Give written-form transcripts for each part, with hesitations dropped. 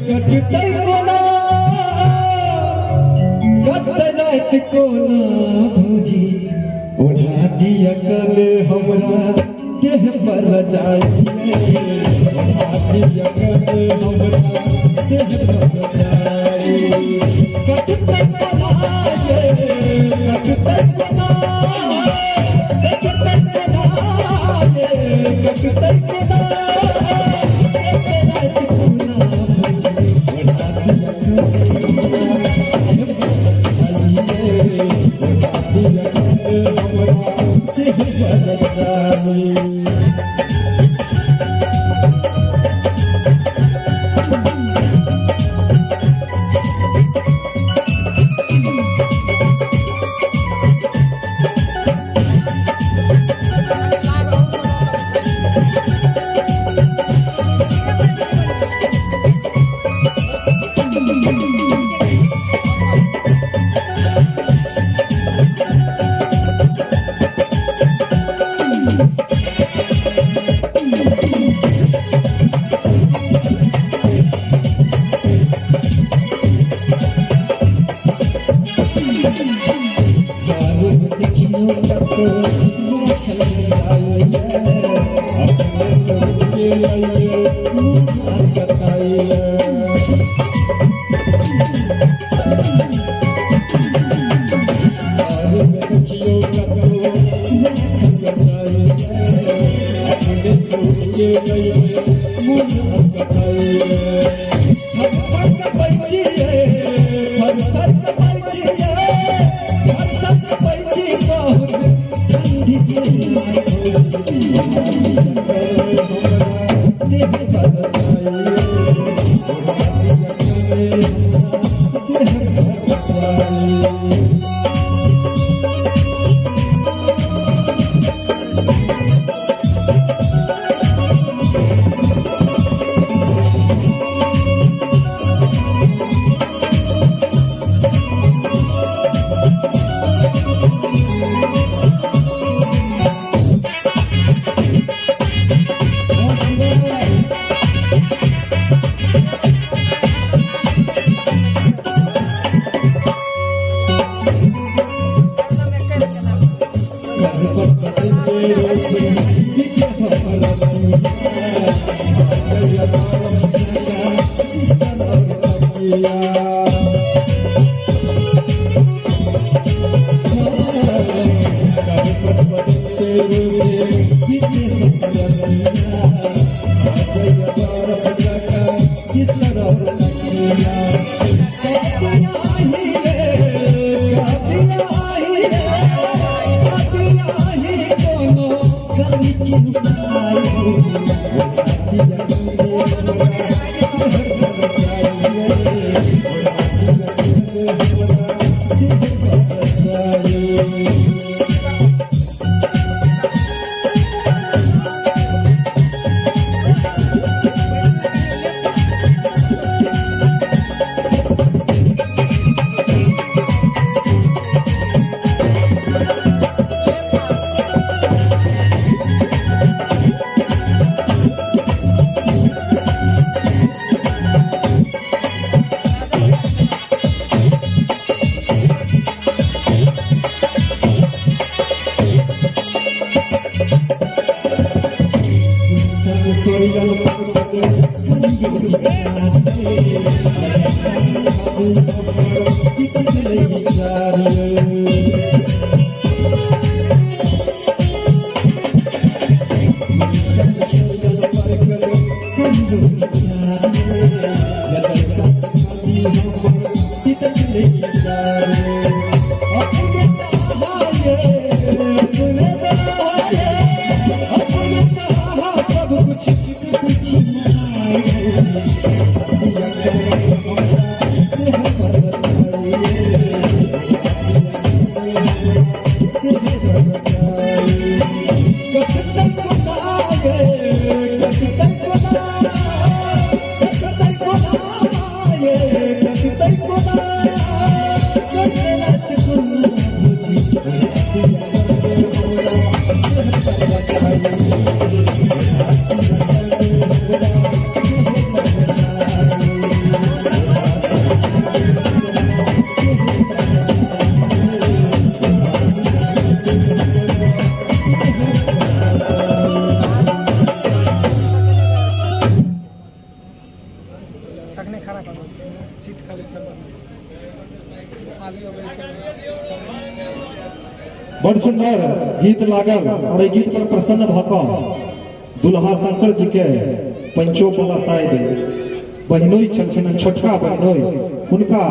कटतै कोना, कटतै राति कोना भौजी, ओढ़ा दिया कने हमरा देह पर रजाई, ओढ़ा दिया कने हमरा देह पर रजाई। कटतै कोना ये, कटतै कोना, कटतै कोना ये, कटतै कोना, कटतै राति कोना भौजी, ओढ़ा दिया कने ओढ़ा दिया कने हमरा देह पर रजाई। देखियो कतो राखल जाइए, अपने सोच के आइए मुँह बताइए। देखियो कतो राखल जाइए, अपने सोच के आइए मुँह बताइए। थर थर कपै छियै, थर थर कपै छियै, थर थर कपै छी बहुत ठंडी छै। देह पर रजाई, ओढ़ा दिया कने हमरा देह पर रजाई। सब कुछ। बड़ सुंदर गीत लागल और एहि गीत पर प्रसन्न भऽ कऽ दुल्हा शंकर जी के पंचो वाला शायद बहिनोई छलखिन हन, छोटका बहिनोई, हुनका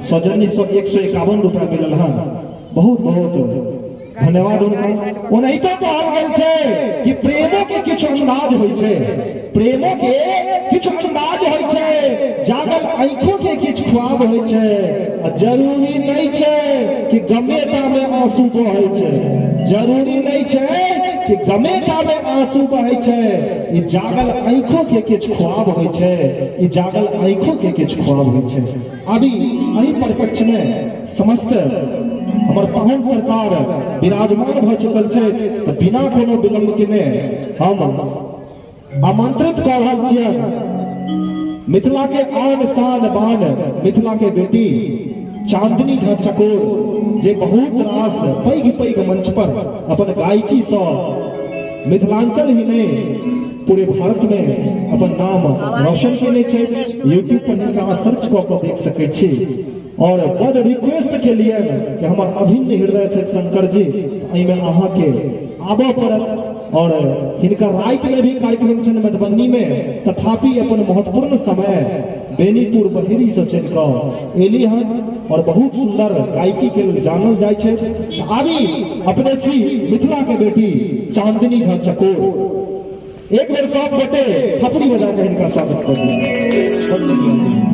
सौजन्य से 151 रुपया मिलल हन। बहुत बहुत धन्यवाद हुनका। ओनाहितो कहल गेल छै कि प्रेमो के किछु अंदाज होइ छै, प्रेमो के किछु अंदाज होइ छै, जागल आँखो के किछु ख्वाब होइ छै, आ जरूरी नहि छै कि गमेटा में आंसू बहै छै, जरूरी नहि छै कि गमेटा में आंसू बहै छै, ई जागल आँखो के किछु ख्वाब होइ छै, ई जागल आँखो के किछु ख्वाब होइ छै। अभी एहि परिप्रेक्ष्य में समस्त हमर पाहुन सरकार विराजमान भऽ चुकल छै, तऽ बिना कोनो विलम्ब केने हम आमंत्रित कऽ रहल छियनि मिथिला के आन शान बान मिथिला के बेटी चांदनी झा चकोर, जे बहुत रास पैघ पैघ मंच पर अपन गायकी सँ मिथिलांचल ही नहीं पूरे भारत में अपन नाम रोशन केने छै। यूट्यूब पर हिनका अहाँ सर्च कऽ कऽ देख सकै छी। और बड रिक्वेस्ट के लिए कि हमर अभिन्न हृदय छै शंकर जी, एहिमे अहाँके आबऽ पड़त। और हिनकर राति में भी कार्यक्रम छनि मधुबनी में, तथापि अपन महत्वपूर्ण समय बेनीपुर बहेरी से चलि कऽ एली हन और बहुत सुंदर गायकी के लेल जानल जाइ छै। आबी अपने छी मिथिला के बेटी चांदनी झा चकोर, एक बेर सब गोटे थपड़ी बजा के हिनका स्वागत कर दियौ।